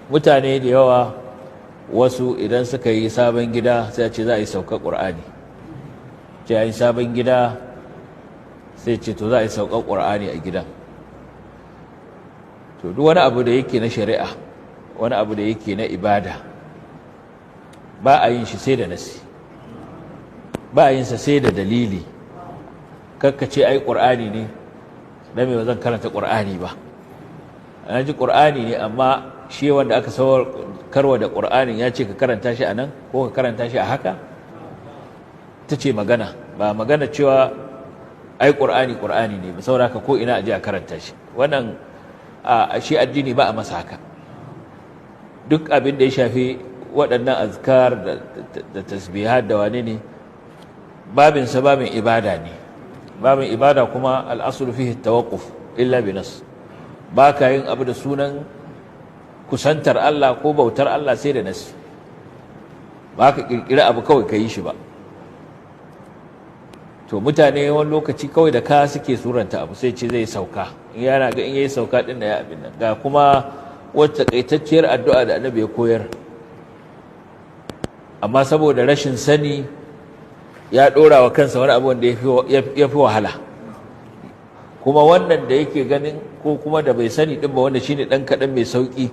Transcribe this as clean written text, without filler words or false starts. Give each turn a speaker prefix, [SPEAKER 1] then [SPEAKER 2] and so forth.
[SPEAKER 1] Mutane da yawa, wasu idan suka yi sabon gida, sai ce za a yi saukar Ƙur'ani. Ce a yi sabon gida, sai ce to za a yi saukar Ƙur'ani a gidan. To, duk wani abu da yake na shari'a, wani abu da yake na ibada, ba a yin shi sai da nasi, ba a yin sa sai da dalili. Kakka ce ai Ƙur'ani ne, dan me ba zan karanta Ƙur'ani ba? An ji Ƙur'ani ne, amma shi wanda aka karwa da Ƙur'anin ya ce ka karanta shi a nan ko ka karanta shi a haka? Ta ce magana ba magana cewa ai Ƙur'ani Ƙur'ani ne ba, saboda haka ko ina a je a karanta shi. Wannan a shi addini ba a masa haka. Duk abin da ya shafi waɗannan azkar da tasbihat da wane ne, babinsa babin ibada ne. Babin ibada kuma الأصل فيه التوقف إلا بنص. Ba ka yin abu da sunan kusantar Allah ko bautar Allah sai da nasi. Ba ka ƙirƙiri abu kawai ka yi shi ba. To, mutane wani lokaci kawai da ka suke suranta abu, sai ce zai sauka, in yana ga in yayi sauka din da ya abin nan. Ga kuma wata takaitacciyar addu'a da Annabi ya koyar, amma saboda rashin sani ya dora wa kansa wani abu wanda ya fi wahala. Kuma wannan da yake ganin ko kuma da bai sani din ba, wanda shine dan kadan mai sauki.